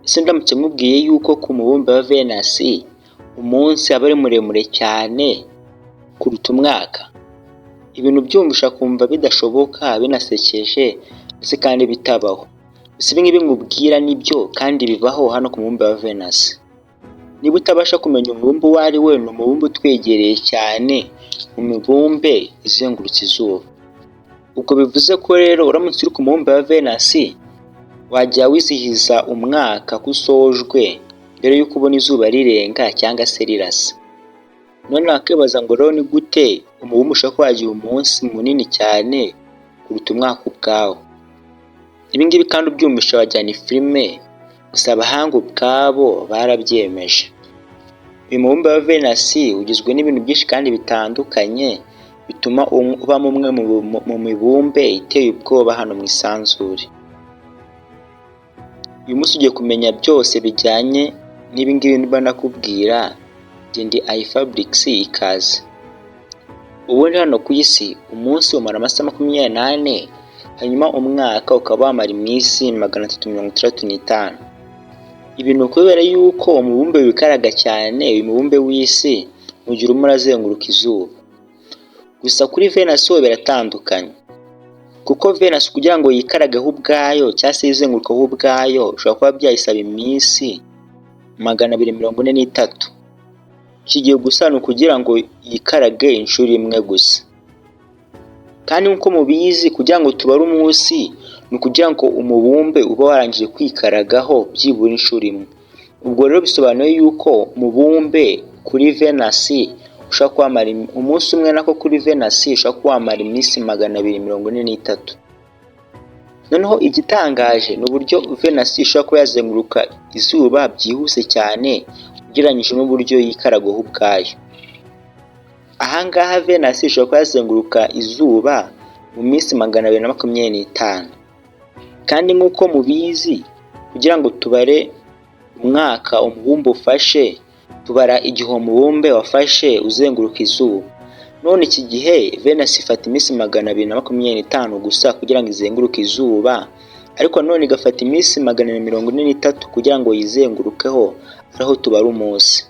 Ese ndamutse nkubwiye yuko ku mubumbe wa Venus umunsi aba ari muremure cyane kuruta umwaka? Ibintu byumvisha kumva bidashoboka, binasekeje ndetse kandi bitabaho. Gusa ibi ngibi nkubwira nibyo kandi bibaho hano ku mubumbe wa Venus. Niba utabasha kumenya umubumbe uwo ari we, ni umubumbe utwegereye cyane mu mibumbe izengurutse izuba. Ubwo bivuze ko rero uramutse uri ku mubumbe wa Venus, wajya wizihiza umwaka ko usojwe mbere y'uko ubona izuba rirenga cyangwa se rirasa. None wakibaza ngo rero ni gute umubumbe ushobora kuba wagira umunsi munini cyane kuruta umwaka ubwawo? Ibi ngibi kandi ubyumvishe wagira ni filime, gusa abahanga ubwabo barabyemeje. Uyu mubumbe wa Venus ugizwe n'ibintu byinshi kandi bitandukanye bituma ubamo umwe mu mibumbe iteye ubwoba hano mu isanzure. Uyu munsi ugiye kumenya byose bijyanye n'ibi ngibi mba nakubwira. Njye ndi iFabrics, ikaze. Ubundi hano ku isi umunsi umara amasaha 24, hanyuma umwaka ukaba wamara iminsi 365. Ibi ni ukubera yuko umubumbe wikaraga cyane, uyu mubumbe w'isi, mu gihe urimo urazenguruka izuba. Gusa kuri Venus ho biratandukanye, kuko Venus kugira ngo yikaragaho ubwayo cyangwa se yizengurukeho ubwayo, bishobora kuba byayisaba iminsi 243. Iki gihe gusa ni ukugira ngo yikarage inshuro imwe gusa. Kandi nk'uko mubizi, kugira ngo tubare umunsi ni ukugira ngo umubumbe ube warangije kwikaragaho byibura inshuro imwe. Ubwo rero bisobanuye yuko umubumbe kuri Venus ushobora kuba wamara umunsi umwe, nako kuri Venus ushobora kuba wamara iminsi 243. Noneho igitangaje ni uburyo Venus ishobora kuba yazenguruka izuba byihuse cyane ugereranyije n'uburyo yikaragaho ubwayo. Ahangaha Venus ishobora kuba yazenguruka izuba mu minsi 225. Kandi nk'uko mubizi, kugira ngo tubare umwaka umubumbe ufashe, tubara igihe umubumbe wafashe uzenguruka izuba. None iki gihe Venus ifata iminsi 225 gusa kugira ngo izenguruke izuba, ariko nanone igafata iminsi 243 kugira ngo yizengurukeho, ariho tubara umunsi.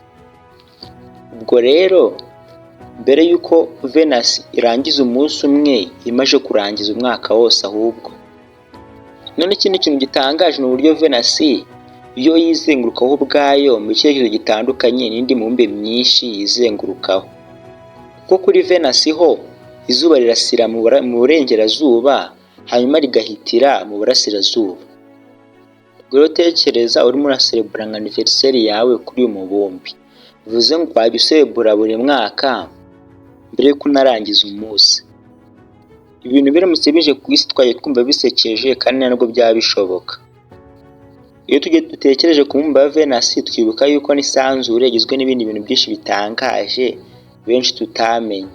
Ubwo rero mbere y'uko Venus irangiza umunsi umwe, imaze kurangiza umwaka wose ahubwo. None ikindi kintu gitangaje ni uburyo Venus yo yizengurukaho ubwayo mu cyerekezo gitandukanye n'indi mibumbe myinshi yizengurukaho. Kuko kuri Venus ho izuba rirasira mu burengerazuba, hanyuma rigahitira mu burasirazuba. Ubwo rero tekereza urimo uraserebura nka anniversaire yawe kuri uyu mubumbe. Bivuze ngo wajya userebura buri mwaka mbere y'uko unarangiza umunsi. Ibintu biramutse bije ku isi twajya twumva bisekeje, kandi ntabwo byaba bishoboka. Iyo dutekereje ku mubumbe wa Venus, twibuka yuko n'isanzure rigizwe n'ibindi bintu byinshi bitangaje benshi tutamenye.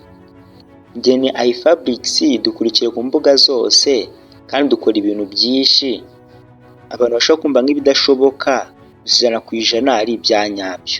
Njye ni iFabrics, dukurikire ku mbuga zose kandi dukora ibintu byinshi abantu bashobora kumva nk'ibidashoboka, 100% ari ibya nyabyo.